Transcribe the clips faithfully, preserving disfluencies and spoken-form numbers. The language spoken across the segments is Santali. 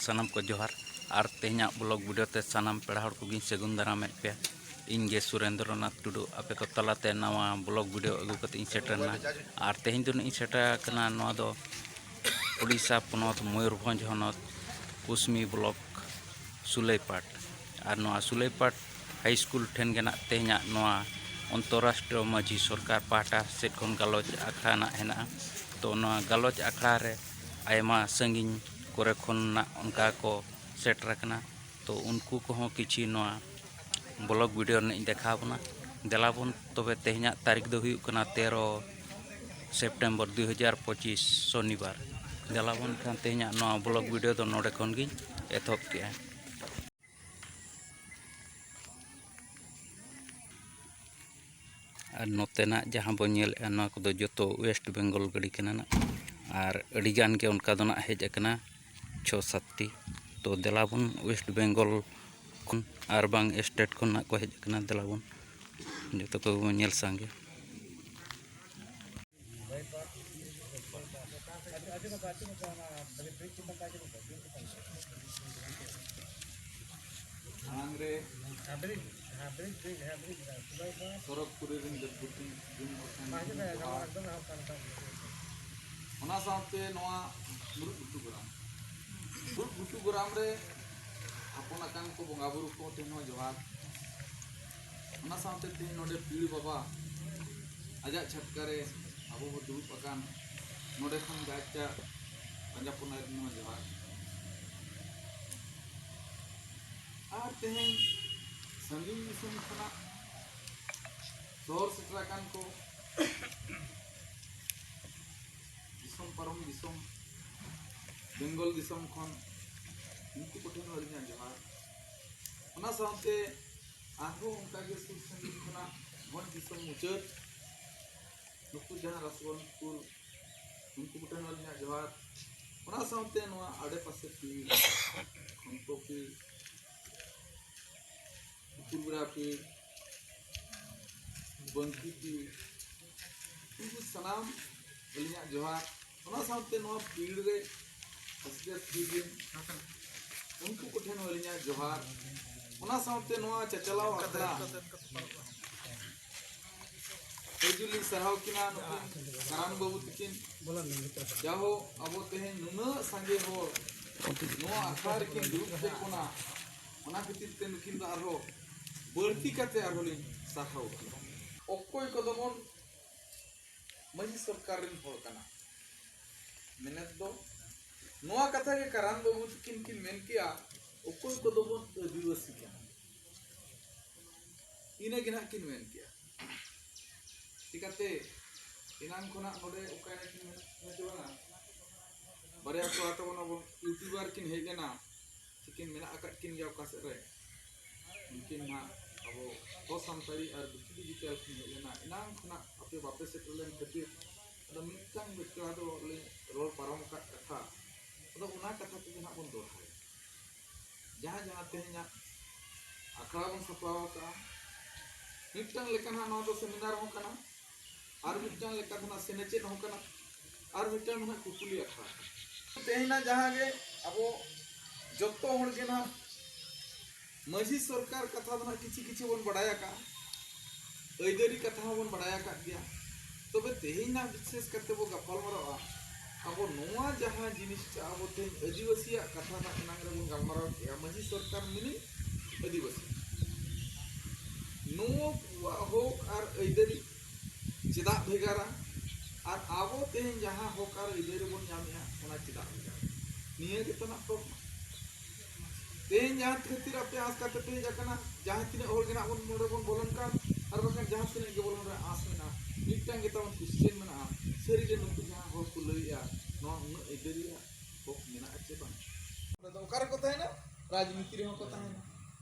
ᱥᱟᱱᱟᱢ ᱠᱚ ᱡᱚᱦᱟᱨ᱾ ᱟᱨ ᱛᱮᱦᱮᱧᱟᱜ ᱵᱞᱚᱜ ᱵᱷᱤᱰᱤᱭᱳ ᱛᱮ ᱥᱟᱱᱟᱢ ᱯᱮᱲᱟ ᱦᱚᱲ ᱠᱚᱜᱮᱧ ᱥᱟᱹᱜᱩᱱ ᱫᱟᱨᱟᱢᱮᱫ ᱯᱮᱭᱟ᱾ ᱤᱧ ᱜᱮ ᱥᱩᱨᱮᱱᱫᱨᱚᱱᱟᱛᱷ ᱴᱩᱰᱩ, ᱟᱯᱮ ᱠᱚ ᱛᱟᱞᱟᱛᱮ ᱱᱟᱣᱟ ᱵᱞᱚᱜ ᱵᱷᱤᱰᱤᱭᱳ ᱟᱹᱜᱩ ᱠᱟᱛᱮ ᱤᱧ ᱥᱮᱴᱮᱨ ᱮᱱᱟ᱾ ᱟᱨ ᱛᱮᱦᱮᱧ ᱫᱚ ᱱᱟᱜ ᱤᱧ ᱥᱮᱴᱮᱨ ᱟᱠᱟᱱᱟ ᱱᱚᱣᱟ ᱫᱚ ᱳᱰᱤᱥᱟ ᱯᱚᱱᱚᱛ ᱢᱚᱭᱩᱨᱵᱷᱚᱸᱡᱽ ᱦᱚᱱᱚᱛ ᱠᱩᱥᱢᱤ ᱵᱞᱚᱠ ᱥᱩᱞᱟᱹᱭᱯᱟᱴ᱾ ᱟᱨ ᱱᱚᱣᱟ ᱥᱩᱞᱟᱹᱭᱯᱟᱴ ᱦᱟᱭ ᱥᱠᱩᱞ ᱴᱷᱮᱱ ᱜᱮ ᱱᱟᱜ ᱛᱮᱦᱮᱧᱟᱜ ᱱᱚᱣᱟ ᱚᱱᱛᱚᱨᱨᱟᱥᱴᱨᱤᱭᱚ ᱢᱟᱹᱡᱷᱤ ᱥᱚᱨᱠᱟᱨ ᱯᱟᱦᱴᱟ ᱥᱮᱫ ᱠᱷᱚᱱ ᱜᱟᱞᱚᱪ ᱟᱠᱷᱲᱟ ᱱᱟᱜ ᱦᱮᱱᱟᱜᱼᱟ᱾ ᱛᱚ ᱱᱚᱣᱟ ᱜᱟᱞᱚᱪ ᱟᱠᱷᱲᱟ ᱨᱮ ᱟᱭᱢᱟ ᱥᱟᱺᱜᱤᱧ ᱠᱚᱨᱮ ᱠᱷᱚᱱ ᱱᱟᱜ ᱚᱱᱠᱟ ᱠᱚ ᱥᱮᱴᱮᱨ ᱟᱠᱟᱱᱟ᱾ ᱛᱚ ᱩᱱᱠᱩ ᱠᱚᱦᱚᱸ ᱠᱤᱪᱷᱤ ᱱᱚᱣᱟ ᱵᱞᱚᱜ ᱵᱷᱤᱰᱤᱭᱳ ᱨᱮᱱᱟᱜ ᱤᱧ ᱫᱮᱠᱷᱟᱣ ᱵᱚᱱᱟ᱾ ᱫᱮᱞᱟ ᱵᱚᱱ, ᱛᱚᱵᱮ ᱛᱮᱦᱮᱧᱟᱜ ᱛᱟᱹᱨᱤᱠᱷ ᱫᱚ ᱦᱩᱭᱩᱜ ᱠᱟᱱᱟ ᱛᱮᱨᱚ ᱥᱮᱯᱴᱮᱢᱵᱚᱨ ᱫᱩ ᱦᱟᱡᱟᱨ ᱯᱚᱸᱪᱤᱥ, ᱥᱚᱱᱤᱵᱟᱨ᱾ ᱫᱮᱞᱟ ᱵᱚᱱ ᱠᱷᱟᱱ ᱛᱮᱦᱮᱧᱟᱜ ᱱᱚᱣᱟ ᱵᱞᱚᱜ ᱵᱷᱤᱰᱤᱭᱳ ᱫᱚ ᱱᱚᱰᱮ ᱠᱷᱚᱱ ᱜᱤᱧ ᱮᱛᱚᱦᱚᱵ ᱠᱮᱜᱼᱟ᱾ ᱟᱨ ᱱᱚᱛᱮᱱᱟᱜ ᱡᱟᱦᱟᱸ ᱵᱚᱱ ᱧᱮᱞᱮᱫᱼᱟ, ᱱᱚᱣᱟ ᱠᱚᱫᱚ ᱡᱚᱛᱚ ᱳᱭᱮᱥᱴ ᱵᱮᱝᱜᱚᱞ ᱜᱟᱹᱰᱤ ᱠᱟᱱᱟ ᱱᱟᱜ᱾ ᱟᱨ ᱟᱹᱰᱤ ᱜᱟᱱ ᱜᱮ ᱚᱱᱠᱟ ᱫᱚ ᱱᱟᱜ ᱦᱮᱡ ᱟᱠᱟᱱᱟ, ᱪᱷᱚ ᱥᱟᱛᱴᱤ᱾ ᱛᱚ ᱫᱮᱞᱟ ᱵᱚᱱ, ᱳᱭᱮᱥᱴ ᱵᱮᱝᱜᱚᱞ ᱠᱷᱚᱱ ᱟᱨ ᱵᱟᱝ ᱥᱴᱮᱴ ᱠᱷᱚᱱ ᱱᱟᱜ ᱠᱚ ᱦᱮᱡ ᱟᱠᱟᱱᱟ᱾ ᱫᱮᱞᱟ ᱵᱚᱱ ᱡᱚᱛᱚ ᱠᱚᱜᱮ ᱵᱚᱱ ᱧᱮᱞ ᱥᱟᱸᱜᱮ᱾ ᱢᱟᱲᱟᱝ ᱨᱮ ᱥᱚᱨᱚᱜᱽᱯᱩᱨᱤ ᱨᱮᱱ ᱫᱮᱵᱽᱵᱷᱩᱛᱤ ᱡᱩᱢᱤ ᱠᱚᱴᱷᱮᱱ ᱡᱚᱦᱟᱨ᱾ ᱚᱱᱟ ᱥᱟᱶᱛᱮ ᱱᱚᱣᱟ ᱢᱩᱲᱩᱫ ᱜᱷᱩᱴᱩ ᱜᱚᱨᱟᱢ, ᱢᱩᱲᱩᱫ ᱜᱷᱩᱴᱩ ᱜᱚᱨᱟᱢ ᱨᱮ ᱦᱚᱯᱚᱱ ᱟᱠᱟᱱ ᱠᱚ ᱵᱚᱸᱜᱟ ᱵᱩᱨᱩ ᱠᱚ ᱴᱷᱮᱱ ᱦᱚᱸ ᱡᱚᱦᱟᱨ᱾ ᱚᱱᱟ ᱥᱟᱶᱛᱮ ᱛᱮᱦᱮᱧ ᱱᱚᱰᱮ ᱯᱤᱲ ᱵᱟᱵᱟ ᱟᱡᱟᱜ ᱪᱷᱟᱴᱠᱟ ᱨᱮ ᱟᱵᱚ ᱵᱚ ᱫᱩᱲᱩᱵ ᱟᱠᱟᱱ, ᱱᱚᱰᱮ ᱠᱷᱚᱱ ᱜᱟᱪᱟ ᱯᱟᱸᱡᱟ ᱯᱚᱱᱟᱭ ᱨᱮᱱ ᱦᱚᱸ ᱡᱚᱦᱟᱨ᱾ ᱟᱨ ᱛᱮᱦᱮᱧ ᱥᱟᱺᱜᱤᱧ ᱫᱤᱥᱚᱢ ᱠᱷᱚᱱᱟᱜ ᱥᱚᱦᱚᱨ ᱥᱮᱴᱮᱨ ᱟᱠᱟᱱ ᱠᱚ, ᱫᱤᱥᱚᱢ ᱯᱟᱨᱚᱢ ᱫᱤᱥᱚᱢ, ᱵᱮᱝᱜᱚᱞ ᱫᱤᱥᱚᱢ ᱠᱷᱚᱱ, ᱩᱱᱠᱩ ᱠᱚᱴᱷᱮᱱ ᱦᱚᱸ ᱟᱹᱞᱤᱧᱟᱜ ᱡᱚᱦᱟᱨ᱾ ᱚᱱᱟ ᱥᱟᱶᱛᱮ ᱟᱨᱦᱚᱸ ᱚᱱᱠᱟᱜᱮ ᱥᱩᱨ ᱥᱟᱺᱜᱤᱧ ᱠᱷᱚᱱᱟᱜ ᱵᱷᱚᱸᱡᱽ ᱫᱤᱥᱚᱢ ᱢᱩᱪᱟᱹᱫ ᱱᱩᱠᱩ ᱡᱟᱦᱟᱸ ᱨᱟᱥᱵᱚᱱᱛᱯᱩᱨ, ᱩᱱᱠᱩ ᱠᱚᱴᱷᱮᱱ ᱦᱚᱸ ᱟᱹᱞᱤᱧᱟᱜ ᱡᱚᱦᱟᱨ᱾ ᱚᱱᱟ ᱥᱟᱶᱛᱮ ᱱᱚᱣᱟ ᱟᱰᱮᱯᱟᱥᱮ ᱯᱤᱲ, ᱠᱷᱚᱱᱛᱚ ᱯᱤᱲ, ᱩᱛᱩᱨ ᱵᱮᱲᱟ ᱯᱤᱲ, ᱵᱟᱝᱠᱤ ᱯᱤᱲ, ᱩᱱᱠᱩ ᱥᱟᱱᱟᱢ ᱟᱹᱞᱤᱧᱟᱜ ᱡᱚᱦᱟᱨ᱾ ᱚᱱᱟ ᱥᱟᱶᱛᱮ ᱱᱚᱣᱟ ᱯᱤᱲ ᱨᱮ ᱥᱤᱥᱴᱟᱨ ᱥᱴᱩᱰᱮᱱᱴ, ᱩᱱᱠᱩ ᱠᱚᱴᱷᱮᱱ ᱦᱚᱸ ᱟᱹᱞᱤᱧᱟᱜ ᱡᱚᱦᱟᱨ᱾ ᱚᱱᱟ ᱥᱟᱶᱛᱮ ᱱᱚᱣᱟ ᱪᱟᱪᱟᱞᱟᱣ ᱟᱠᱷᱲᱟ ᱟᱹᱰᱤ ᱡᱳᱨᱞᱤᱧ ᱥᱟᱨᱦᱟᱣ ᱠᱤᱱᱟ ᱱᱩᱠᱤᱱ ᱠᱟᱨᱟᱱ ᱵᱟᱹᱵᱩ ᱛᱟᱹᱠᱤᱱ᱾ ᱡᱟᱦᱳ ᱟᱵᱚ ᱛᱮᱦᱮᱧ ᱱᱩᱱᱟᱹᱜ ᱥᱟᱸᱜᱮ ᱦᱚᱲ ᱱᱚᱣᱟ ᱟᱠᱷᱲᱟ ᱨᱮᱠᱤᱱ ᱫᱩᱲᱩᱵ ᱠᱮᱫ ᱵᱚᱱᱟ, ᱚᱱᱟ ᱠᱷᱟᱹᱛᱤᱨ ᱛᱮ ᱱᱩᱠᱤᱱ ᱫᱚ ᱟᱨᱦᱚᱸ ᱵᱟᱹᱲᱛᱤ ᱠᱟᱛᱮ ᱟᱨᱦᱚᱸ ᱞᱤᱧ ᱥᱟᱨᱦᱟᱣ ᱠᱤᱱᱟ᱾ ᱚᱠᱚᱭ ᱠᱚᱫᱚ ᱵᱚᱱ ᱢᱟᱹᱡᱷᱤ ᱥᱚᱨᱠᱟᱨ ᱨᱮᱱ ᱦᱚᱲ ᱠᱟᱱᱟ, ᱢᱮᱱᱮᱛ ᱫᱚ ᱱᱚᱣᱟ ᱠᱟᱛᱷᱟ ᱜᱮ ᱠᱟᱨᱟᱱ ᱵᱟᱹᱵᱩ ᱛᱟᱹᱠᱤᱱ ᱠᱤᱱ ᱢᱮᱱ ᱠᱮᱭᱟ, ᱚᱠᱚᱭ ᱠᱚᱫᱚ ᱵᱚᱱ ᱟᱹᱫᱤᱵᱟᱹᱥᱤ ᱠᱟᱱᱟ, ᱤᱱᱟᱹ ᱜᱮ ᱱᱟᱦᱟᱜ ᱠᱤᱱ ᱢᱮᱱ ᱠᱮᱭᱟ᱾ ᱪᱤᱠᱟᱹᱛᱮ ᱮᱱᱟᱝ ᱠᱷᱚᱱᱟᱜ ᱱᱚᱰᱮ ᱚᱠᱟᱭ ᱱᱟᱠᱤᱱ ᱢᱮᱱ ᱦᱚᱪᱚ ᱞᱟᱝᱟ, ᱵᱟᱨᱭᱟ ᱠᱚᱲᱟ ᱛᱟᱵᱚᱱ ᱟᱵᱚ ᱤᱭᱩᱴᱩᱵᱟᱨ ᱠᱤᱱ ᱦᱮᱡ ᱞᱮᱱᱟ, ᱥᱮᱠᱤᱱ ᱢᱮᱱᱟᱜ ᱟᱠᱟᱫ ᱠᱤᱱ ᱜᱮᱭᱟ ᱚᱠᱟ ᱥᱮᱫ ᱨᱮ, ᱩᱱᱠᱤᱱ ᱱᱟᱦᱟᱜ ᱟᱵᱚ ᱠᱚ ᱥᱟᱱᱛᱟᱲᱤ ᱟᱨ ᱵᱤᱠᱤ ᱰᱤᱡᱤᱴᱟᱞ ᱠᱤᱱ ᱦᱮᱡ ᱞᱮᱱᱟ, ᱮᱱᱟᱝ ᱠᱷᱚᱱᱟᱜ ᱟᱯᱮ ᱵᱟᱯᱮ ᱥᱮᱴᱮᱨ ᱞᱮᱱ ᱠᱷᱟᱹᱛᱤᱨ ᱟᱫᱚ ᱢᱤᱫᱴᱟᱝ ᱵᱮᱠᱛᱟ ᱫᱚ ᱞᱤᱧ ᱨᱚᱲ ᱯᱟᱨᱚᱢ ᱟᱠᱟᱫ ᱠᱟᱛᱷᱟ, ᱟᱫᱚ ᱚᱱᱟ ᱠᱟᱛᱷᱟ ᱠᱚᱜᱮ ᱱᱟᱦᱟᱜ ᱵᱚᱱ ᱫᱚᱦᱲᱟᱭᱟ᱾ ᱡᱟᱦᱟᱸ ᱡᱟᱦᱟᱸ ᱛᱮᱦᱮᱧᱟᱜ ᱟᱠᱷᱲᱟ ᱵᱚᱱ ᱥᱟᱯᱲᱟᱣ ᱟᱠᱟᱫᱼᱟ, ᱢᱤᱫᱴᱟᱝ ᱞᱮᱠᱟ ᱱᱟᱦᱟᱜ ᱱᱚᱣᱟ ᱫᱚ ᱥᱮᱢᱤᱱᱟᱨ ᱦᱚᱸ ᱠᱟᱱᱟ, ᱟᱨ ᱢᱤᱫᱴᱟᱝ ᱞᱮᱠᱟ ᱫᱚ ᱱᱟᱦᱟᱜ ᱥᱮᱱᱮᱪᱮᱫ ᱦᱚᱸ ᱠᱟᱱᱟ, ᱟᱨ ᱢᱤᱫᱴᱟᱝ ᱫᱚ ᱱᱟᱦᱟᱜ ᱠᱩᱠᱞᱤ ᱟᱠᱷᱲᱟ ᱠᱟᱱᱟ᱾ ᱛᱮᱦᱮᱧᱟᱜ ᱡᱟᱦᱟᱸ ᱜᱮ ᱟᱵᱚ ᱡᱚᱛᱚ ᱦᱚᱲ ᱜᱮ ᱱᱟᱦᱟᱜ ᱢᱟᱹᱡᱷᱤ ᱥᱚᱨᱠᱟᱨ ᱠᱟᱛᱷᱟ ᱫᱚ ᱱᱟᱦᱟᱜ ᱠᱤᱪᱷᱤ ᱠᱤᱪᱷᱤ ᱵᱚᱱ ᱵᱟᱲᱟᱭ ᱟᱠᱟᱫᱼᱟ, ᱟᱹᱭᱫᱟᱹᱨᱤ ᱠᱟᱛᱷᱟ ᱦᱚᱸᱵᱚᱱ ᱵᱟᱲᱟᱭ ᱟᱠᱟᱫ ᱜᱮᱭᱟ᱾ ᱛᱚᱵᱮ ᱛᱮᱦᱮᱧ ᱱᱟᱦᱟᱜ ᱵᱤᱥᱮᱥ ᱠᱟᱛᱮ ᱵᱚ ᱜᱟᱯᱟᱞ ᱢᱟᱨᱟᱣᱟ ᱟᱵᱚ ᱱᱚᱣᱟ ᱡᱟᱦᱟᱸ ᱡᱤᱱᱤᱥᱴᱟ ᱟᱵᱚ ᱛᱮᱦᱮᱧ ᱟᱹᱫᱤᱵᱟᱹᱥᱤᱭᱟᱜ ᱠᱟᱛᱷᱟ ᱱᱟᱦᱟᱜ ᱮᱱᱟᱝ ᱨᱮᱵᱚᱱ ᱜᱟᱞᱢᱟᱨᱟᱣ ᱠᱮᱜᱼᱟ, ᱢᱟᱹᱡᱷᱤ ᱥᱚᱨᱠᱟᱨ ᱢᱤᱱᱤ ᱟᱹᱫᱤᱵᱟᱹᱥᱤ, ᱱᱚᱣᱟ ᱠᱚᱣᱟᱜ ᱦᱚᱠ ᱟᱨ ᱟᱹᱭᱫᱟᱹᱨᱤ ᱪᱮᱫᱟᱜ ᱵᱷᱮᱜᱟᱨᱟ? ᱟᱨ ᱟᱵᱚ ᱛᱮᱦᱮᱧ ᱡᱟᱦᱟᱸ ᱦᱚᱠ ᱟᱨ ᱟᱹᱭᱫᱟᱹᱨᱤ ᱵᱚᱱ ᱧᱟᱢᱮᱜᱼᱟ, ᱚᱱᱟ ᱪᱮᱫᱟᱜ ᱵᱷᱮᱜᱟᱨᱟ? ᱱᱤᱭᱟᱹ ᱜᱮ ᱛᱟᱱᱟᱜ ᱯᱨᱚᱥᱱᱚ᱾ ᱛᱮᱦᱮᱧ ᱡᱟᱦᱟᱸ ᱠᱷᱟᱹᱛᱤᱨ ᱟᱯᱮ ᱟᱸᱥ ᱠᱟᱛᱮ ᱯᱮ ᱦᱮᱡ ᱟᱠᱟᱱᱟ, ᱡᱟᱦᱟᱸ ᱛᱤᱱᱟᱹᱜ ᱦᱚᱲ ᱜᱮ ᱱᱟᱜ ᱵᱚᱱ ᱱᱚᱰᱮ ᱵᱚᱱ ᱵᱚᱞᱚᱱ ᱠᱟᱱ, ᱟᱨ ᱵᱟᱠᱷᱟᱱ ᱡᱟᱦᱟᱸ ᱛᱤᱱᱟᱹᱜ ᱜᱮ ᱵᱚᱞᱚᱱ ᱨᱮ ᱟᱸᱥ ᱢᱮᱱᱟᱜᱼᱟ, ᱢᱤᱫᱴᱟᱝ ᱜᱮ ᱛᱟᱵᱚᱱ ᱠᱚᱥᱪᱮᱱ ᱢᱮᱱᱟᱜᱼᱟ, ᱥᱟᱹᱨᱤ ᱜᱮ ᱱᱩᱠᱩ ᱡᱟᱦᱟᱸ ᱦᱚᱲ ᱠᱚ ᱞᱟᱹᱭᱮᱜᱼᱟ, ᱱᱚᱣᱟ ᱩᱱᱟᱹᱜ ᱟᱹᱭᱫᱟᱹᱨᱤᱭᱟᱜ ᱦᱚᱠ ᱢᱮᱱᱟᱜᱼᱟ ᱪᱮ ᱵᱟᱝ? ᱚᱸᱰᱮ ᱫᱚ ᱚᱠᱟ ᱨᱮᱠᱚ ᱛᱟᱦᱮᱱᱟ? ᱨᱟᱡᱽᱱᱤᱛᱤ ᱨᱮᱦᱚᱸ ᱠᱚ ᱛᱟᱦᱮᱱᱟ᱾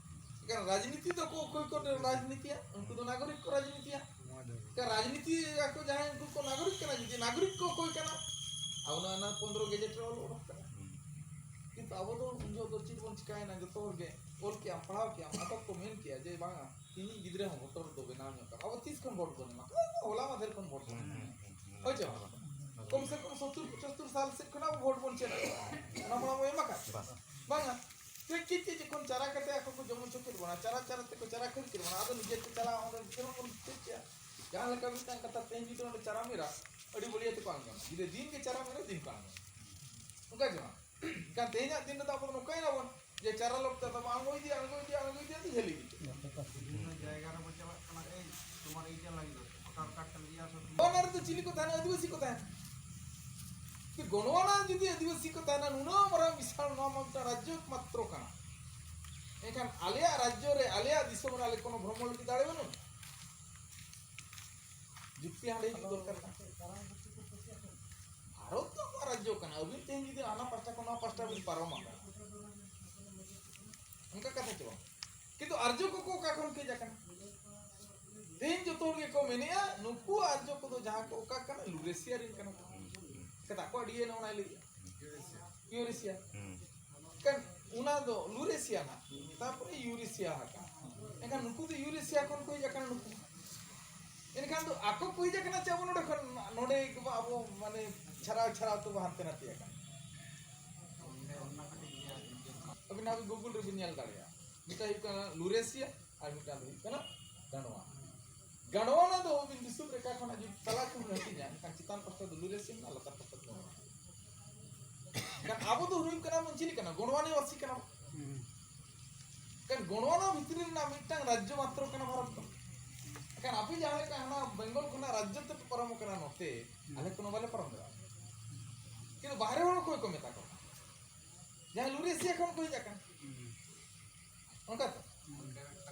ᱮᱱᱠᱷᱟᱱ ᱨᱟᱡᱽᱱᱤᱛᱤ ᱫᱚᱠᱚ ᱚᱠᱚᱭ ᱠᱚ ᱨᱟᱡᱽᱱᱤᱛᱤᱭᱟ? ᱩᱱᱠᱩ ᱫᱚ ᱱᱟᱜᱚᱨᱤᱠ ᱠᱚ ᱨᱟᱡᱽᱱᱤᱛᱤᱭᱟ᱾ ᱮᱱᱠᱷᱟᱱ ᱨᱟᱡᱽᱱᱤᱛᱤ ᱟᱠᱚ ᱡᱟᱦᱟᱸᱭ ᱩᱱᱠᱩ ᱠᱚ ᱱᱟᱜᱚᱨᱤᱠ ᱠᱟᱱᱟ, ᱡᱩᱫᱤ ᱱᱟᱜᱚᱨᱤᱠ ᱠᱚ ᱚᱠᱚᱭ ᱠᱟᱱᱟ? ᱟᱵᱚ ᱱᱚᱣᱟ ᱱᱚᱣᱟ ᱯᱚᱱᱫᱽᱨᱚ ᱜᱮᱡᱮᱴ ᱨᱮ ᱚᱞ ᱚᱰᱚᱠ ᱠᱟᱱᱟ᱾ ᱠᱤᱱᱛᱩ ᱟᱵᱚ ᱫᱚ ᱩᱱ ᱡᱚᱦᱚᱜ ᱫᱚ ᱪᱮᱫ ᱵᱚᱱ ᱪᱤᱠᱟᱭᱮᱱᱟ? ᱡᱚᱛᱚ ᱦᱚᱲ ᱜᱮ ᱚᱞ ᱠᱮᱜᱼᱟᱢ, ᱯᱟᱲᱦᱟᱣ ᱠᱮᱜᱼᱟᱢ, ᱟᱫᱚ ᱠᱚ ᱢᱮᱱ ᱠᱮᱜᱼᱟ ᱡᱮ ᱵᱟᱝᱟ, ᱤᱧᱤᱡ ᱜᱤᱫᱽᱨᱟᱹ ᱦᱚᱸ ᱵᱷᱳᱴᱟᱨ ᱫᱚ ᱵᱮᱱᱟᱣ ᱧᱚᱜ ᱠᱟᱱᱟ᱾ ᱟᱵᱚ ᱛᱤᱥ ᱠᱷᱚᱱ ᱵᱷᱳᱴ ᱵᱚᱱ ᱮᱢᱟ? ᱦᱚᱞᱟ ᱢᱟᱫᱷᱮᱨ ᱠᱷᱚᱱ ᱵᱷᱳᱴ ᱵᱚᱱ ᱮᱢᱟ᱾ ᱦᱳᱭ ᱪᱮ ᱵᱟᱝ? ᱠᱚᱢ ᱥᱮ ᱠᱚᱢ ᱥᱚᱛᱛᱚᱨ ᱯᱚᱸᱪᱟᱛᱛᱚᱨ ᱥᱟᱞ ᱥᱮᱫ ᱠᱷᱚᱱᱟᱜ ᱟᱵᱚ ᱵᱷᱳᱴ ᱵᱚᱱ ᱪᱮᱫ ᱟᱠᱟᱫᱟ᱾ ᱚᱱᱟ ᱢᱟᱲᱟᱝ ᱵᱚᱱ ᱮᱢ ᱟᱠᱟᱫ ᱥᱮ ᱵᱟᱝ? ᱵᱟᱝᱟ᱾ ᱠᱟᱹᱡ ᱠᱟᱹᱡ ᱛᱮ ᱡᱚᱠᱷᱚᱱ ᱪᱟᱨᱟ ᱠᱟᱛᱮ ᱟᱠᱚ ᱠᱚ ᱡᱚᱢ ᱦᱚᱪᱚ ᱠᱮᱫ ᱵᱚᱱᱟ, ᱪᱟᱨᱟ ᱪᱟᱨᱟ ᱛᱮᱠᱚ ᱪᱟᱨᱟ ᱠᱷᱟᱹᱲ ᱠᱮᱫ ᱵᱚᱱᱟ, ᱟᱫᱚ ᱱᱤᱡᱮ ᱛᱮ ᱪᱟᱞᱟᱣ ᱚᱸᱰᱮ ᱪᱮᱫ ᱦᱚᱸ ᱵᱚᱱ ᱪᱮᱫ ᱠᱮᱜᱼᱟ᱾ ᱡᱟᱦᱟᱸ ᱞᱮᱠᱟ ᱢᱤᱫᱴᱟᱝ ᱠᱟᱛᱷᱟ, ᱛᱮᱦᱮᱧ ᱡᱩᱫᱤ ᱚᱸᱰᱮ ᱪᱟᱨᱟ ᱢᱮᱨᱟ, ᱟᱹᱰᱤ ᱵᱟᱹᱲᱤᱭᱟᱹ ᱛᱮᱠᱚ ᱟᱬᱜᱚᱱᱟ᱾ ᱡᱩᱫᱤ ᱫᱤᱱ ᱜᱮ ᱪᱟᱨᱟ ᱢᱮᱨᱟ, ᱫᱤᱱ ᱠᱚ ᱟᱬᱜᱚᱱᱟ᱾ ᱚᱱᱠᱟ ᱜᱮ ᱵᱟᱝ? ᱮᱱᱠᱷᱟᱱ ᱛᱮᱦᱮᱧᱟᱜ ᱫᱤᱱ ᱨᱮᱫᱚ ᱟᱵᱚ ᱫᱚ ᱱᱚᱝᱠᱟᱭ ᱱᱟᱵᱚᱱ ᱡᱮ ᱪᱟᱨᱟ ᱞᱚᱠ ᱛᱮ ᱟᱫᱚ ᱟᱬᱜᱚ ᱤᱫᱤ, ᱟᱬᱜᱚ ᱤᱫᱤ, ᱟᱬᱜᱚ ᱤᱫᱤ, ᱟᱫᱚ ᱡᱷᱟᱹᱞᱤ ᱤᱫᱤ ᱠᱮᱫ᱾ ᱵᱤᱵᱷᱤᱱᱱᱚ ᱡᱟᱭᱜᱟ ᱨᱮᱵᱚ ᱪᱟᱞᱟᱜ ᱠᱟᱱᱟ, ᱮᱭ ᱛᱳᱢᱟᱨ ᱤᱭᱟᱹ ᱞᱟᱹᱜᱤᱫ ᱫᱚ, ᱵᱷᱳᱴᱟᱨ ᱠᱟᱨᱰ ᱞᱟᱹᱜᱤᱫ ᱟᱨ ᱥᱚᱵ ᱚᱱᱟ ᱨᱮᱫᱚ ᱪᱤᱞᱤ ᱠᱚ ᱛᱟᱦᱮᱱᱟ? ᱟᱹᱫᱤᱵᱟᱹᱥᱤ ᱠᱚ ᱛᱟᱦᱮᱱᱟ᱾ ᱠᱤ ᱜᱚᱱᱰᱣᱟᱱᱟ ᱡᱩᱫᱤ ᱟᱹᱫᱤᱵᱟᱹᱥᱤ ᱠᱚ ᱛᱟᱦᱮᱱᱟ, ᱱᱩᱱᱟᱹᱜ ᱢᱟᱨᱟᱝ ᱵᱤᱥᱟᱞ ᱱᱚᱣᱟ ᱢᱟ ᱢᱤᱫᱴᱟᱝ ᱨᱟᱡᱽᱡᱚ ᱢᱟᱛᱨᱚ ᱠᱟᱱᱟ᱾ ᱮᱱᱠᱷᱟᱱ ᱟᱞᱮᱭᱟᱜ ᱨᱟᱡᱽᱡᱚ ᱨᱮ, ᱟᱞᱮᱭᱟᱜ ᱫᱤᱥᱚᱢ ᱨᱮ ᱟᱞᱮ ᱠᱳᱱᱳ ᱵᱷᱨᱚᱢᱚ ᱞᱟᱹᱜᱤᱫ ᱫᱟᱲᱮ ᱵᱟᱹᱱᱩᱜ? ᱡᱩᱠᱛᱤ ᱦᱟᱸᱰᱮ ᱦᱤᱡᱩᱜ ᱫᱚᱨᱠᱟᱨ ᱠᱟᱱᱟ᱾ ᱵᱷᱟᱨᱚᱛ ᱫᱚ ᱟᱵᱚᱣᱟᱜ ᱨᱟᱡᱽᱡᱚ ᱠᱟᱱᱟ᱾ ᱟᱹᱵᱤᱱ ᱛᱮᱦᱮᱧ ᱡᱩᱫᱤ ᱦᱟᱱᱟ ᱯᱟᱦᱴᱟ ᱠᱷᱚᱱ ᱱᱚᱣᱟ ᱯᱟᱦᱴᱟ ᱵᱤᱱ ᱯᱟᱨᱚᱢ ᱟᱠᱟᱱᱟ, ᱚᱱᱠᱟ ᱠᱟᱛᱷᱟ ᱪᱮ ᱵᱟᱝ? ᱠᱤᱱᱛᱩ ᱟᱨᱡᱚ ᱠᱚᱠᱚ ᱚᱠᱟ ᱠᱷᱚᱱ ᱠᱚ ᱦᱮᱡ ᱟᱠᱟᱱᱟ? ᱛᱮᱦᱮᱧ ᱡᱚᱛᱚ ᱦᱚᱲ ᱜᱮᱠᱚ ᱢᱮᱱᱮᱜᱼᱟ, ᱱᱩᱠᱩ ᱟᱨᱡᱚ ᱠᱚᱫᱚ ᱡᱟᱦᱟᱸ ᱠᱚ ᱚᱠᱟ ᱠᱟᱱᱟ, ᱞᱩᱨᱮᱥᱤᱭᱟ ᱨᱮᱱ ᱠᱟᱱᱟ ᱠᱚ᱾ ᱪᱮᱫᱟᱜ ᱠᱚ ᱟᱹᱰᱤᱭᱮ ᱱᱚᱜᱼᱚ ᱱᱟᱭ ᱞᱟᱹᱭᱮᱜᱼᱟ? ᱤᱭᱩᱨᱮᱥᱤᱭᱟ᱾ ᱦᱩᱸ᱾ ᱠᱟᱱ ᱚᱱᱟ ᱫᱚ ᱞᱩᱨᱮᱥᱤᱭᱟ ᱱᱟᱜ, ᱛᱟᱨᱯᱚᱨᱮ ᱤᱭᱩᱨᱮᱥᱤᱭᱟ ᱟᱠᱟᱱᱟ᱾ ᱮᱱᱠᱷᱟᱱ ᱱᱩᱠᱩ ᱫᱚ ᱤᱭᱩᱨᱮᱥᱤᱭᱟ ᱠᱷᱚᱱ ᱠᱚ ᱦᱮᱡ ᱟᱠᱟᱱᱟ ᱱᱩᱠᱩ᱾ ᱮᱱᱠᱷᱟᱱ ᱫᱚ ᱟᱠᱚ ᱠᱚ ᱦᱮᱡ ᱟᱠᱟᱱᱟ ᱪᱮ ᱟᱵᱚ ᱱᱚᱰᱮ ᱠᱷᱚᱱ, ᱱᱚᱰᱮ ᱜᱮ ᱟᱵᱚ ᱢᱟᱱᱮ ᱪᱷᱟᱨᱟᱣ ᱪᱷᱟᱨᱟᱣ ᱛᱮᱵᱚ ᱦᱟᱱᱛᱮ ᱱᱟᱛᱮ ᱟᱠᱟᱱᱟ? ᱟᱹᱵᱤᱱ ᱟᱵᱤᱱ ᱜᱩᱜᱩᱞ ᱨᱮᱵᱤᱱ ᱧᱮᱞ ᱫᱟᱲᱮᱭᱟᱜᱼᱟ᱾ ᱢᱤᱫᱴᱟᱝ ᱦᱩᱭᱩᱜ ᱠᱟᱱᱟ ᱞᱩᱨᱮᱥᱤᱭᱟ ᱟᱨ ᱢᱤᱫᱴᱟᱝ ᱫᱚ ᱦᱩᱭᱩᱜ ᱠᱟᱱᱟ ᱜᱟᱱᱰᱣᱟᱱᱟ᱾ ᱜᱟᱱᱰᱣᱟᱱᱟ ᱫᱚ ᱟᱹᱵᱤᱱ ᱫᱤᱥᱚᱢ ᱨᱮ ᱚᱠᱟ ᱠᱷᱚᱱᱟᱜ ᱡᱩᱫᱤ ᱛᱟᱞᱟ ᱠᱷᱚᱱ ᱵᱤᱱ ᱦᱟᱹᱴᱤᱧᱟ, ᱮᱱᱠᱷᱟᱱ ᱪᱮᱛᱟᱱ ᱯᱟᱦᱴᱟ ᱫᱚ ᱞᱩᱨᱮᱥᱤᱭᱟ ᱢᱮᱱᱟᱜᱼᱟ, ᱞᱟᱛᱟᱨ ᱯᱟᱦᱴᱟ ᱫᱚ ᱜᱟᱱᱰᱣᱟᱱᱟ᱾ ᱮᱱᱠᱷᱟᱱ ᱟᱵᱚ ᱫᱚ ᱦᱩᱭᱩᱜ ᱠᱟᱱᱟ ᱵᱚᱱ ᱪᱤᱞᱤ ᱠᱟᱱᱟ? ᱜᱚᱱᱰᱣᱟᱱᱤ ᱵᱟᱥᱤ ᱠᱟᱱᱟ ᱵᱚᱱ᱾ ᱮᱱᱠᱷᱟᱱ ᱜᱚᱱᱰᱣᱟᱱᱟ ᱵᱷᱤᱛᱨᱤ ᱨᱮᱱᱟᱜ ᱢᱤᱫᱴᱟᱝ ᱨᱟᱡᱽᱡᱚ ᱢᱟᱛᱨᱚ ᱠᱟᱱᱟ ᱵᱷᱟᱨᱚᱛ ᱫᱚ᱾ ᱮᱱᱠᱷᱟᱱ ᱟᱯᱮ ᱡᱟᱦᱟᱸ ᱞᱮᱠᱟ ᱦᱟᱱᱟ ᱵᱮᱝᱜᱚᱞ ᱠᱷᱚᱱᱟᱜ ᱨᱟᱡᱽᱡᱚ ᱛᱮᱯᱮ ᱯᱟᱨᱚᱢ ᱟᱠᱟᱱᱟ ᱱᱚᱛᱮ, ᱟᱞᱮ ᱠᱳᱱᱳ ᱵᱟᱞᱮ ᱯᱟᱨᱚᱢ ᱫᱟᱲᱮᱭᱟᱜᱼᱟ᱾ ᱠᱤᱱᱛᱩ ᱵᱟᱦᱨᱮ ᱦᱚᱲ ᱚᱠᱚᱭ ᱠᱚ ᱢᱮᱛᱟ ᱠᱚᱣᱟ? ᱡᱟᱦᱟᱸᱭ ᱞᱩᱨᱮᱥᱤᱭᱟ ᱠᱷᱚᱱ ᱠᱚ ᱦᱮᱡ ᱟᱠᱟᱱᱟ᱾ ᱚᱱᱠᱟ ᱛᱚ?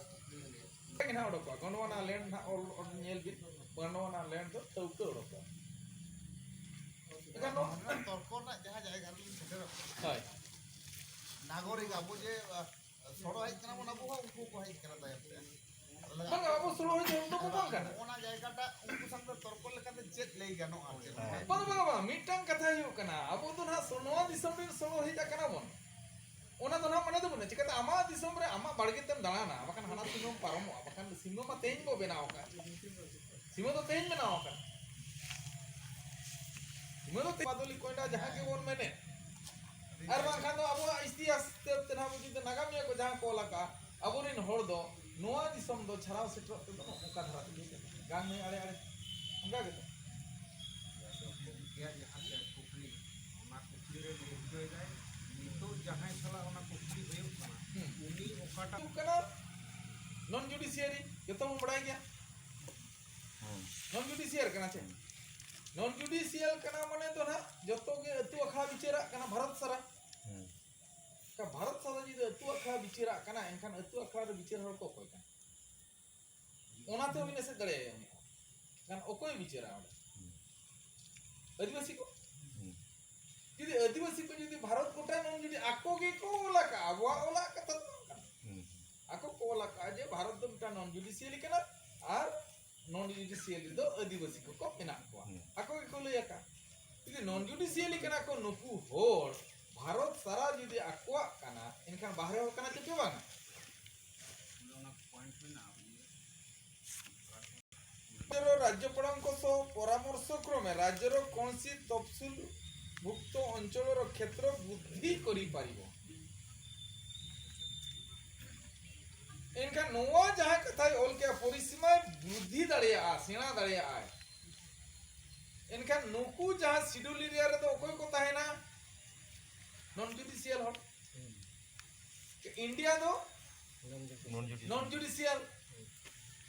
ᱚᱱᱠᱟ ᱜᱮ ᱱᱟᱦᱟᱜ ᱚᱰᱚᱠᱚᱜᱼᱟ᱾ ᱜᱚᱱᱰᱣᱟᱱᱟ ᱞᱮᱱᱰ ᱱᱟᱦᱟᱜ ᱚᱞ, ᱚᱞ ᱧᱮᱞ ᱵᱤᱱ᱾ ᱜᱚᱱᱰᱣᱟᱱᱟ ᱞᱮᱱᱰ ᱫᱚ ᱴᱷᱟᱹᱣᱠᱟᱹ ᱚᱰᱚᱠᱚᱜᱼᱟ᱾ ᱮᱱᱠᱷᱟᱱ ᱱᱚᱣᱟ ᱛᱚᱨᱠᱚ ᱨᱮᱱᱟᱜ ᱡᱟᱦᱟᱸ ᱡᱟᱭᱜᱟ ᱨᱮᱞᱤᱧ ᱥᱮᱴᱮᱨᱚᱜ ᱠᱟᱱᱟ, ᱦᱳᱭ᱾ ᱱᱟᱜᱚᱨᱤᱠ ᱟᱵᱚ ᱡᱮ, ᱟ, ᱥᱚᱲᱚ ᱦᱮᱡ ᱠᱟᱱᱟ ᱵᱚᱱ, ᱟᱵᱚ ᱦᱚᱸ ᱩᱱᱠᱩ ᱠᱚ ᱦᱮᱡ ᱠᱟᱱᱟ ᱛᱟᱭᱚᱢ ᱛᱮ᱾ ᱵᱟᱝ, ᱟᱵᱚ ᱥᱚᱲᱚ ᱦᱮᱡ ᱫᱚ ᱵᱟᱝ ᱠᱟᱱᱟ᱾ ᱚᱱᱟ ᱡᱟᱭᱜᱟᱴᱟᱜ ᱩᱱᱠᱩ ᱥᱟᱶᱛᱮ ᱛᱚᱨᱠᱚ ᱞᱮᱠᱟᱛᱮ ᱪᱮᱫ ᱞᱟᱹᱭ ᱜᱟᱱᱚᱜᱼᱟ ᱟᱨ ᱪᱮᱫ? ᱦᱮᱸ᱾ ᱵᱟᱝ, ᱵᱟᱝ, ᱵᱟᱝ, ᱢᱤᱫᱴᱟᱝ ᱠᱟᱛᱷᱟ ᱦᱩᱭᱩᱜ ᱠᱟᱱᱟ, ᱟᱵᱚ ᱫᱚ ᱱᱟᱦᱟᱜ ᱥᱚ-, ᱱᱚᱣᱟ ᱫᱤᱥᱚᱢ ᱨᱮᱱ ᱥᱚᱲᱚ ᱦᱮᱡ ᱟᱠᱟᱱᱟ ᱵᱚᱱ᱾ ᱚᱱᱟ ᱫᱚ ᱱᱟᱦᱟᱜ ᱢᱟᱱᱮ ᱫᱚ ᱵᱟᱹᱱᱩᱜᱼᱟ᱾ ᱪᱤᱠᱟᱹᱛᱮ ᱟᱢᱟᱜ ᱫᱤᱥᱚᱢ ᱨᱮ ᱟᱢᱟᱜ ᱵᱟᱲᱜᱮ ᱛᱮᱢ ᱫᱟᱬᱟᱱᱟ, ᱵᱟᱠᱷᱟᱱ ᱦᱟᱱᱟ ᱥᱤᱢᱟᱹᱢ ᱯᱟᱨᱚᱢᱚᱜᱼᱟ, ᱵᱟᱠᱷᱟᱱ ᱥᱤᱢᱟᱹ ᱢᱟ ᱛᱮᱦᱮᱧ ᱵᱚ ᱵᱮᱱᱟᱣ ᱟᱠᱟᱫ᱾ ᱥᱤᱢᱟᱹ ᱫᱚ ᱛᱮᱦᱮᱧ ᱵᱮᱱᱟᱣ ᱟᱠᱟᱱ᱾ ᱢᱟᱹᱱᱚᱛ ᱵᱟᱫᱚᱞᱤ ᱠᱚᱭᱰᱟ ᱡᱟᱦᱟᱸ ᱜᱮᱵᱚᱱ ᱢᱮᱱᱮᱫ, ᱟᱨ ᱵᱟᱝᱠᱷᱟᱱ ᱫᱚ ᱟᱵᱚᱣᱟᱜ ᱤᱛᱤᱦᱟᱥ ᱦᱤᱥᱟᱹᱵ ᱛᱮ ᱱᱟᱦᱟᱜ ᱵᱚᱱ ᱡᱩᱫᱤ ᱱᱟᱜᱟᱢᱤᱭᱟᱹ ᱠᱚ ᱡᱟᱦᱟᱸ ᱠᱚ ᱚᱞ ᱟᱠᱟᱫᱼᱟ, ᱟᱵᱚᱨᱮᱱ ᱦᱚᱲ ᱫᱚ ᱱᱚᱣᱟ ᱫᱤᱥᱚᱢ ᱫᱚ ᱪᱷᱟᱲᱟᱣ ᱥᱮᱴᱮᱨᱚᱜ ᱛᱮᱫᱚ ᱱᱚᱜᱼᱚ ᱱᱚᱝᱠᱟ ᱫᱷᱟᱨᱟ ᱛᱮᱜᱮ ᱪᱟᱞᱟᱜᱼᱟ᱾ ᱜᱟᱝ ᱱᱟᱹᱭ ᱟᱲᱮ ᱟᱲᱮ ᱚᱱᱠᱟ ᱜᱮᱛᱚ᱾ ᱟᱫᱚ ᱜᱚᱢᱠᱮᱭᱟᱜ ᱡᱟᱦᱟᱸ ᱛᱮ ᱠᱩᱠᱞᱤ, ᱚᱱᱟ ᱠᱩᱠᱞᱤ ᱨᱮ ᱞᱟᱹᱭ ᱦᱚᱪᱚᱭᱮᱫᱟᱭ, ᱱᱤᱛᱚᱜ ᱡᱟᱦᱟᱸᱭ ᱥᱟᱞᱟᱜ ᱚᱱᱟ ᱠᱩᱠᱞᱤ ᱦᱩᱭᱩᱜ ᱠᱟᱱᱟ, ᱦᱩᱸ᱾ ᱩᱱᱤ ᱚᱠᱟᱴᱟᱜ ᱦᱩᱭᱩᱜ ᱠᱟᱱᱟ ᱱᱚᱱ ᱡᱩᱰᱤᱥᱤᱭᱟᱨᱤ, ᱡᱚᱛᱚ ᱵᱚᱱ ᱵᱟᱲᱟᱭ ᱜᱮᱭᱟ᱾ ᱦᱩᱸ᱾ ᱱᱚᱱ ᱡᱩᱰᱤᱥᱤᱭᱟᱞ ᱠᱟᱱᱟ ᱪᱮ? ᱦᱩᱸ᱾ ᱱᱚᱱ ᱡᱩᱰᱤᱥᱤᱭᱟᱞ ᱠᱟᱱᱟ ᱢᱟᱱᱮ ᱫᱚ ᱱᱟᱦᱟᱜ ᱡᱚᱛᱚ ᱜᱮ ᱟᱹᱛᱩ ᱟᱠᱷᱲᱟ ᱵᱤᱪᱟᱹᱨᱟᱜ ᱠᱟᱱᱟ ᱵᱷᱟᱨᱚᱛ ᱥᱟᱨᱟ᱾ ᱦᱩᱸ᱾ ᱮᱱᱠᱷᱟᱱ ᱵᱷᱟᱨᱚᱛ ᱥᱟᱨᱟ ᱡᱩᱫᱤ ᱟᱹᱛᱩ ᱟᱠᱷᱲᱟ ᱵᱤᱪᱟᱹᱨᱟᱜ ᱠᱟᱱᱟ, ᱮᱱᱠᱷᱟᱱ ᱟᱹᱛᱩ ᱟᱠᱷᱲᱟ ᱨᱮ ᱵᱤᱪᱟᱹᱨ ᱦᱚᱲ ᱠᱚ ᱚᱠᱚᱭ ᱠᱟᱱᱟ? ᱚᱱᱟ ᱛᱮᱦᱚᱸ ᱵᱤᱱ ᱮᱥᱮᱫ ᱫᱟᱲᱮᱭᱟᱭᱟ ᱩᱱᱤ ᱦᱚᱸ᱾ ᱮᱱᱠᱷᱟᱱ ᱚᱠᱚᱭ ᱵᱤᱪᱟᱹᱨᱟ ᱚᱸᱰᱮ? ᱦᱩᱸ᱾ ᱟᱹᱫᱤᱵᱟᱹᱥᱤ ᱠᱚ? ᱦᱩᱸ᱾ ᱡᱩᱫᱤ ᱟᱹᱫᱤᱵᱟᱹᱥᱤ ᱠᱚ ᱡᱩᱫᱤ ᱵᱷᱟᱨᱚᱛ ᱜᱚᱴᱟ ᱱᱚᱱ ᱡᱩᱰᱤ ᱟᱠᱚ ᱜᱮᱠᱚ ᱚᱞ ᱟᱠᱟᱫᱼᱟ, ᱟᱵᱚᱣᱟᱜ ᱚᱞᱟᱜ ᱠᱟᱛᱷᱟ ᱫᱚ ᱵᱟᱝ ᱠᱟᱱᱟ᱾ ᱦᱩᱸ᱾ ᱟᱠᱚ ᱠᱚ ᱚᱞ ᱟᱠᱟᱫᱼᱟ ᱡᱮ ᱵᱷᱟᱨᱚᱛ ᱫᱚ ᱢᱤᱫᱴᱟᱝ ᱱᱚᱱ ᱡᱩᱰᱤᱥᱤᱭᱟᱞᱤ ᱠᱟᱱᱟ ᱟᱨ ᱱᱚᱱ ᱡᱩᱰᱤᱥᱤᱭᱟᱞᱤ ᱨᱮᱫᱚ ᱟᱹᱫᱤᱵᱟᱹᱥᱤ ᱠᱚᱠᱚ ᱢᱮᱱᱟᱜ ᱠᱚᱣᱟ᱾ ᱦᱩᱸ᱾ ᱟᱠᱚ ᱜᱮᱠᱚ ᱞᱟᱹᱭ ᱟᱠᱟᱫ᱾ ᱡᱩᱫᱤ ᱱᱚᱱ ᱡᱩᱰᱤᱥᱤᱭᱟᱞᱤ ᱠᱟᱱᱟ ᱠᱚ ᱱᱩᱠᱩ ᱦᱚᱲ, ᱵᱷᱟᱨᱚᱛ ᱥᱟᱨᱟ ᱡᱩᱫᱤ ᱟᱠᱚᱣᱟᱜ ᱠᱟᱱᱟ, ᱮᱱᱠᱷᱟᱱ ᱵᱟᱦᱨᱮ ᱦᱚᱲ ᱠᱟᱱᱟ ᱪᱮ ᱪᱮ ᱵᱟᱝᱟ? ରାଜ୍ୟପାଳଙ୍କ ସହ ପରାମର୍ଶ କ୍ରମେ ରାଜ୍ୟର କୌଣସି ତଫସିଲ ଭୁକ୍ତ ଅଞ୍ଚଳର କ୍ଷେତ୍ର ବୃଦ୍ଧି କରିପାରିବ। ᱮᱱᱠᱷᱟᱱ ᱱᱚᱣᱟ ᱡᱟᱦᱟᱸ ᱠᱟᱛᱷᱟᱭ ᱚᱞ ᱠᱮᱜᱼᱟ, ᱯᱚᱨᱤᱥᱤᱢᱟᱭ ᱵᱨᱩᱫᱷᱤ ᱫᱟᱲᱮᱭᱟᱜᱼᱟ, ᱥᱮᱬᱟ ᱫᱟᱲᱮᱭᱟᱜᱼᱟᱭ᱾ ᱮᱱᱠᱷᱟᱱ ᱱᱩᱠᱩ ᱡᱟᱦᱟᱸ ᱥᱤᱰᱩᱞ ᱮᱨᱤᱭᱟ ᱨᱮᱫᱚ ᱚᱠᱚᱭ ᱠᱚ ᱛᱟᱦᱮᱱᱟ? ᱱᱚᱱ ᱡᱩᱰᱤᱥᱤᱭᱟᱞ ᱦᱚᱲ᱾ ᱤᱱᱰᱤᱭᱟ ᱫᱚ ᱱᱚᱱ ᱡᱩᱰᱤᱥᱤᱭᱟᱞ᱾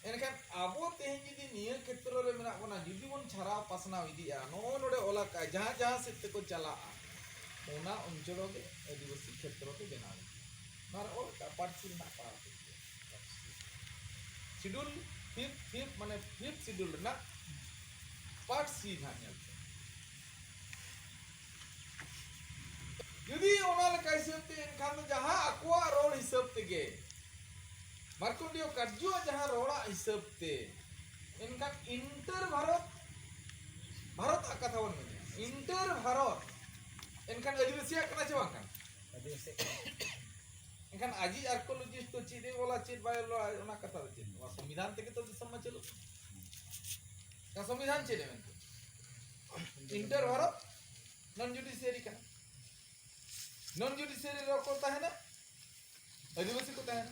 ᱮᱱᱠᱷᱟᱱ ᱟᱵᱚ ᱛᱮᱦᱮᱧ ᱡᱩᱫᱤ ᱱᱤᱭᱟᱹ ᱠᱷᱮᱛᱨᱚ ᱨᱮ ᱢᱮᱱᱟᱜ ᱵᱚᱱᱟ, ᱡᱩᱫᱤ ᱵᱚᱱ ᱪᱷᱟᱨᱟᱣ ᱯᱟᱥᱱᱟᱣ ᱤᱫᱤᱜᱼᱟ, ᱱᱚᱜᱼᱚ ᱱᱚᱰᱮ ᱚᱞ ᱟᱠᱟᱫ ᱡᱟᱦᱟᱸ ᱡᱟᱦᱟᱸ ᱥᱮᱫ ᱛᱮᱠᱚ ᱪᱟᱞᱟᱜᱼᱟ, ᱚᱱᱟ ᱚᱧᱪᱚᱞ ᱜᱮ ᱟᱹᱫᱤᱵᱟᱹᱥᱤ ᱠᱷᱮᱛᱨᱚ ᱠᱚ ᱵᱮᱱᱟᱣ ᱮᱫᱟ᱾ ᱱᱚᱣᱟ ᱨᱮ ᱚᱞ ᱟᱠᱟᱫ ᱯᱟᱹᱨᱥᱤ ᱨᱮᱱᱟᱜ ᱯᱟᱲᱦᱟᱣ ᱛᱮ᱾ ᱥᱤᱰᱩᱞ ᱯᱷᱤᱯᱛᱷ, ᱯᱷᱤᱯᱛᱷ ᱢᱟᱱᱮ ᱯᱷᱤᱯᱛᱷ ᱥᱤᱰᱩᱞ ᱨᱮᱱᱟᱜ ᱯᱟᱨᱴ ᱥᱤ ᱱᱟᱦᱟᱜ ᱧᱮᱞ ᱯᱮ᱾ ᱡᱩᱫᱤ ᱚᱱᱟ ᱞᱮᱠᱟ ᱦᱤᱥᱟᱹᱵ ᱛᱮ, ᱮᱱᱠᱷᱟᱱ ᱫᱚ ᱡᱟᱦᱟᱸ ᱟᱠᱚᱣᱟᱜ ᱨᱚᱲ ᱦᱤᱥᱟᱹᱵ ᱛᱮᱜᱮ, ᱢᱟᱨᱠᱚᱱᱰᱤᱭᱚ ᱠᱟᱨᱡᱩᱣᱟᱜ ᱡᱟᱦᱟᱸ ᱨᱚᱲᱟᱜ ᱦᱤᱥᱟᱹᱵ ᱛᱮ, ᱮᱱᱠᱷᱟᱱ ᱤᱱᱴᱟᱨ ᱵᱷᱟᱨᱚᱛ, ᱵᱷᱟᱨᱚᱛ ᱟᱜ ᱠᱟᱛᱷᱟ ᱵᱚᱱ ᱢᱮᱱᱟ, ᱤᱱᱴᱟᱨ ᱵᱷᱟᱨᱚᱛ, ᱮᱱᱠᱷᱟᱱ ᱟᱹᱫᱤᱵᱟᱹᱥᱤᱭᱟᱜ ᱠᱟᱱᱟ ᱪᱮ ᱵᱟᱝ ᱠᱟᱱᱟ? ᱟᱹᱫᱤᱵᱟᱹᱥᱤᱭᱟᱜ ᱠᱟᱱᱟ᱾ ᱮᱱᱠᱷᱟᱱ ᱟᱡᱤᱡ ᱟᱨᱠᱳᱞᱚᱡᱤᱥᱴ ᱫᱚ ᱪᱮᱫ ᱮ ᱚᱞᱟ, ᱪᱮᱫ ᱵᱟᱭ ᱚᱞᱟ, ᱚᱱᱟ ᱠᱟᱛᱷᱟ ᱫᱚ ᱪᱮᱫ? ᱱᱚᱣᱟ ᱥᱚᱝᱵᱤᱫᱷᱟᱱ ᱛᱮᱜᱮ ᱛᱚ ᱫᱤᱥᱚᱢ ᱢᱟ ᱪᱟᱹᱞᱩᱜ ᱠᱟᱱᱟ᱾ ᱮᱱᱠᱷᱟᱱ ᱥᱚᱝᱵᱤᱫᱷᱟᱱ ᱪᱮᱫ ᱮ ᱢᱮᱱ ᱠᱮᱫᱟ? ᱤᱱᱴᱟᱨ ᱦᱚᱨᱚᱯ ᱱᱚᱱ ᱡᱩᱰᱤᱥᱤᱭᱟᱨᱤ ᱠᱟᱱᱟ᱾ ᱱᱚᱱ ᱡᱩᱰᱤᱥᱤᱭᱟᱨᱤ ᱨᱮ ᱚᱠᱚᱭ ᱛᱟᱦᱮᱱᱟ? ᱟᱹᱫᱤᱵᱟᱹᱥᱤ ᱠᱚ ᱛᱟᱦᱮᱱᱟ᱾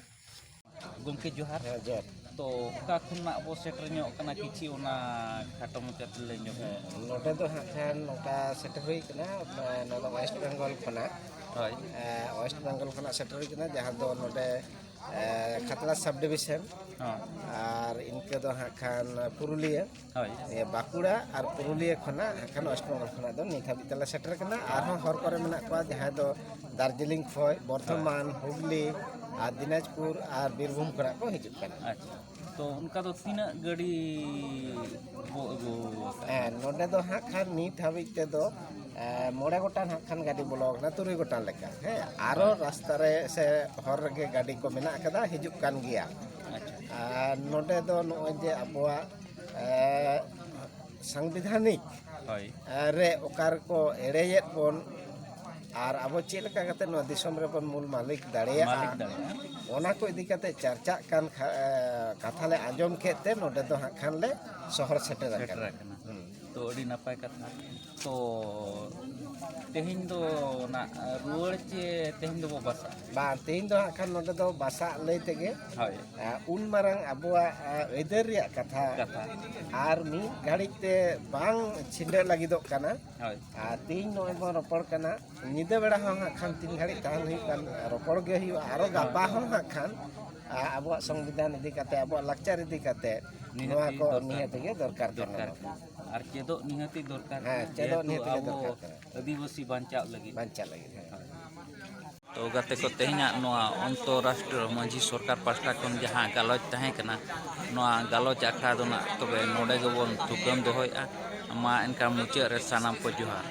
ᱜᱚᱢᱠᱮ ᱡᱚᱦᱟᱨ᱾ ᱦᱮᱸ, ᱡᱚᱦᱟᱨ᱾ ᱛᱚ ᱚᱠᱟ ᱠᱷᱚᱱᱟᱜ ᱵᱚ ᱥᱮᱴᱮᱨ ᱧᱚᱜ ᱠᱟᱱᱟ, ᱠᱤᱪᱷᱤ ᱚᱱᱟ ᱠᱷᱟᱴᱚ ᱢᱚᱪᱟ ᱛᱮ ᱞᱟᱹᱭ ᱧᱚᱜ ᱢᱮ᱾ ᱱᱚᱰᱮ ᱫᱚ ᱦᱟᱸᱜ ᱠᱷᱟᱱ ᱱᱚᱝᱠᱟ ᱥᱮᱴᱮᱨ ᱦᱩᱭ ᱠᱟᱱᱟ, ᱱᱚᱣᱟ ᱫᱚ ᱳᱭᱮᱥᱴ ᱵᱮᱝᱜᱚᱞ ᱠᱷᱚᱱᱟᱜ᱾ ᱦᱳᱭ᱾ ᱮ, ᱳᱭᱮᱥᱴ ᱵᱮᱝᱜᱚᱞ ᱠᱷᱚᱱᱟᱜ ᱥᱮᱴᱮᱨ ᱦᱩᱭ ᱠᱟᱱᱟ, ᱡᱟᱦᱟᱸ ᱫᱚ ᱱᱚᱰᱮ, ᱮ, ᱠᱷᱟᱛᱲᱟ ᱥᱟᱵ ᱰᱤᱵᱤᱥᱚᱱ ᱦᱚᱸ᱾ ᱟᱨ ᱤᱱᱠᱟᱹ ᱫᱚ ᱦᱟᱸᱜ ᱠᱷᱟᱱ ᱯᱩᱨᱩᱞᱤᱭᱟᱹ, ᱦᱳᱭ᱾ ᱮ, ᱵᱟᱸᱠᱩᱲᱟ ᱟᱨ ᱯᱩᱨᱩᱞᱤᱭᱟᱹ ᱠᱷᱚᱱᱟᱜ ᱦᱟᱸᱜ ᱠᱷᱟᱱ ᱳᱭᱮᱥᱴ ᱵᱮᱝᱜᱚᱞ ᱠᱷᱚᱱᱟᱜ ᱫᱚ ᱱᱤᱛ ᱦᱟᱹᱵᱤᱡ ᱛᱮᱞᱮ ᱥᱮᱴᱮᱨ ᱠᱟᱱᱟ᱾ ᱟᱨᱦᱚᱸ ᱦᱚᱨ ᱠᱚᱨᱮ ᱢᱮᱱᱟᱜ ᱠᱚᱣᱟ, ᱡᱟᱦᱟᱸᱭ ᱫᱚ ᱫᱟᱨᱡᱤᱞᱤᱝ ᱠᱷᱚᱱ, ᱵᱚᱨᱫᱷᱚᱢᱟᱱ, ᱦᱩᱜᱽᱞᱤ ᱟᱨ ᱫᱤᱱᱟᱡᱽᱯᱩᱨ ᱟᱨ ᱵᱤᱨᱵᱷᱩᱢ ᱠᱷᱚᱱᱟᱜ ᱠᱚ ᱦᱤᱡᱩᱜ ᱠᱟᱱᱟ᱾ ᱟᱪᱪᱷᱟ, ᱛᱚ ᱚᱱᱠᱟ ᱫᱚ ᱛᱤᱱᱟᱹᱜ ᱜᱟᱹᱰᱤ ᱵᱚ ᱟᱹᱜᱩ ᱟᱠᱟᱫᱼᱟ? ᱦᱮᱸ, ᱱᱚᱰᱮ ᱫᱚ ᱦᱟᱸᱜ ᱠᱷᱟᱱ ᱱᱤᱛ ᱦᱟᱹᱵᱤᱡ ᱛᱮᱫᱚ, ᱮ, ᱢᱚᱬᱮ ᱜᱚᱴᱟᱝ ᱦᱟᱸᱜ ᱠᱷᱟᱱ ᱜᱟᱹᱰᱤ ᱵᱚᱞᱚ ᱟᱠᱟᱱᱟ, ᱛᱩᱨᱩᱭ ᱜᱚᱴᱟᱝ ᱞᱮᱠᱟ᱾ ᱦᱮᱸ, ᱟᱨᱚ ᱨᱟᱥᱛᱟ ᱨᱮ ᱥᱮ ᱦᱚᱨ ᱨᱮᱜᱮ ᱜᱟᱹᱰᱤ ᱠᱚ ᱢᱮᱱᱟᱜ ᱟᱠᱟᱫᱟ, ᱦᱤᱡᱩᱜ ᱠᱟᱱ ᱜᱮᱭᱟ᱾ ᱟᱪᱪᱷᱟ᱾ ᱟᱨ ᱱᱚᱰᱮ ᱫᱚ ᱱᱚᱜᱼᱚᱭ ᱡᱮ ᱟᱵᱚᱣᱟᱜ, ᱮ, ᱥᱟᱝᱵᱤᱫᱷᱟᱱᱤᱠ ᱦᱳᱭ᱾ ᱨᱮ ᱚᱠᱟ ᱨᱮᱠᱚ ᱮᱲᱮᱭᱮᱫ ᱵᱚᱱ ᱟᱨ ᱟᱵᱚ ᱪᱮᱫ ᱞᱮᱠᱟ ᱠᱟᱛᱮ ᱱᱚᱣᱟ ᱫᱤᱥᱚᱢ ᱨᱮᱵᱚᱱ ᱢᱩᱞ ᱢᱟᱹᱞᱤᱠ ᱫᱟᱲᱮᱭᱟᱜᱼᱟ, ᱢᱟᱹᱞᱤᱠ ᱫᱟᱲᱮᱭᱟᱜᱼᱟ᱾ ᱚᱱᱟ ᱠᱚ ᱤᱫᱤ ᱠᱟᱛᱮ ᱪᱟᱨᱪᱟᱜ ᱠᱟᱱ ᱠᱷᱟ-, ᱮ, ᱠᱟᱛᱷᱟ ᱞᱮ ᱟᱸᱡᱚᱢ ᱠᱮᱫ ᱛᱮ ᱱᱚᱰᱮ ᱫᱚ ᱦᱟᱸᱜ ᱠᱷᱟᱱ ᱞᱮ ᱥᱚᱦᱚᱨ ᱥᱮᱴᱮᱨ ᱥᱮᱴᱮᱨ ᱟᱠᱟᱱᱟ᱾ ᱟᱠᱟᱱᱟ᱾ ᱦᱩᱸ᱾ ᱛᱚ ᱟᱹᱰᱤ ᱱᱟᱯᱟᱭ ᱠᱟᱛᱷᱟ᱾ ᱛᱚ ᱛᱮᱦᱮᱧ ᱫᱚ ᱱᱟᱜ ᱨᱩᱣᱟᱹᱲ ᱪᱮ ᱛᱮᱦᱮᱧ ᱫᱚᱵᱚ ᱵᱟᱥᱟᱜᱼᱟ? ᱵᱟᱝ, ᱛᱮᱦᱮᱧ ᱫᱚ ᱦᱟᱸᱜ ᱠᱷᱟᱱ ᱱᱚᱰᱮ ᱫᱚ ᱵᱟᱥᱟᱜ ᱞᱟᱹᱭ ᱛᱮᱜᱮ, ᱦᱳᱭ᱾ ᱮ, ᱩᱱ ᱢᱟᱨᱟᱝ ᱟᱵᱚᱣᱟᱜ, ᱮ, ᱟᱹᱭᱫᱟᱹᱨ ᱨᱮᱭᱟᱜ ᱠᱟᱛᱷᱟ ᱠᱟᱛᱷᱟ᱾ ᱟᱨ ᱢᱤᱫ ᱜᱷᱟᱹᱲᱤᱡ ᱛᱮ ᱵᱟᱝ ᱪᱷᱤᱸᱰᱟᱹᱜ ᱞᱟᱹᱜᱤᱫᱚᱜ ᱠᱟᱱᱟ᱾ ᱦᱳᱭ᱾ ᱟᱨ ᱛᱮᱦᱮᱧ ᱱᱚᱜᱼᱚᱭ ᱵᱚᱱ ᱨᱚᱯᱚᱲ ᱠᱟᱱᱟ, ᱧᱤᱫᱟᱹ ᱵᱮᱲᱟ ᱦᱚᱸ ᱦᱟᱸᱜ ᱠᱷᱟᱱ ᱛᱤᱱ ᱜᱷᱟᱹᱲᱤᱡ ᱛᱟᱦᱮᱱ ᱦᱩᱭᱩᱜ ᱠᱟᱱ, ᱨᱚᱯᱚᱲ ᱜᱮ ᱦᱩᱭᱩᱜᱼᱟ᱾ ᱟᱨᱚ ᱜᱟᱯᱟ ᱦᱚᱸ ᱦᱟᱸᱜ ᱠᱷᱟᱱ, ᱟ, ᱟᱵᱚᱣᱟᱜ ᱥᱚᱝᱵᱤᱫᱷᱟᱱ ᱤᱫᱤ ᱠᱟᱛᱮ, ᱟᱵᱚᱣᱟᱜ ᱞᱟᱠᱪᱟᱨ ᱤᱫᱤ ᱠᱟᱛᱮ, ᱱᱤᱦᱟᱹᱛᱤ ᱱᱚᱣᱟ ᱠᱚ ᱫᱚᱨᱠᱟᱨ ᱱᱤᱦᱟᱹᱛ ᱠᱟᱱᱟ᱾ ᱜᱮ ᱫᱚᱨᱠᱟᱨ ᱠᱟᱱᱟ᱾ ᱫᱚᱨᱠᱟᱨ ᱠᱟᱱᱟ᱾ ᱟᱨ ᱪᱮᱫᱚᱜ ᱱᱤᱦᱟᱹᱛᱤ ᱫᱚᱨᱠᱟᱨ ᱦᱮᱸ, ᱠᱟᱱᱟ᱾ ᱪᱮᱫᱚᱜ ᱡᱮᱦᱮᱛᱩ ᱱᱤᱦᱟᱹᱛᱤ ᱜᱮ ᱟᱵᱚ ᱫᱚᱨᱠᱟᱨ ᱠᱟᱱᱟ᱾ ᱟᱹᱫᱤᱵᱟᱹᱥᱤ ᱵᱟᱧᱪᱟᱣ ᱞᱟᱹᱜᱤᱫ᱾ ᱵᱟᱧᱪᱟᱣ ᱞᱟᱹᱜᱤᱫ, ᱦᱮᱸ᱾ ᱛᱚ ᱜᱟᱛᱮ ᱠᱚ, ᱛᱮᱦᱮᱧᱟᱜ ᱱᱚᱣᱟ ᱚᱱᱛᱚᱨᱨᱟᱥᱴᱨᱤᱭᱚ ᱢᱟᱹᱡᱷᱤ ᱥᱚᱨᱠᱟᱨ ᱯᱟᱦᱴᱟ ᱠᱷᱚᱱ ᱡᱟᱦᱟᱸ ᱜᱟᱞᱚᱪ ᱛᱟᱦᱮᱸ ᱠᱟᱱᱟ, ᱱᱚᱣᱟ ᱜᱟᱞᱚᱪ ᱟᱠᱷᱲᱟ ᱫᱚ ᱱᱟᱜ ᱛᱚᱵᱮ ᱱᱚᱰᱮ ᱜᱮᱵᱚᱱ ᱛᱷᱩᱠᱟᱹᱢ ᱫᱚᱦᱚᱭᱮᱫᱼᱟ᱾ ᱢᱟ ᱮᱱᱠᱷᱟᱱ ᱢᱩᱪᱟᱹᱫ ᱨᱮ ᱥᱟᱱᱟᱢ ᱠᱚ ᱡᱚᱦᱟᱨ᱾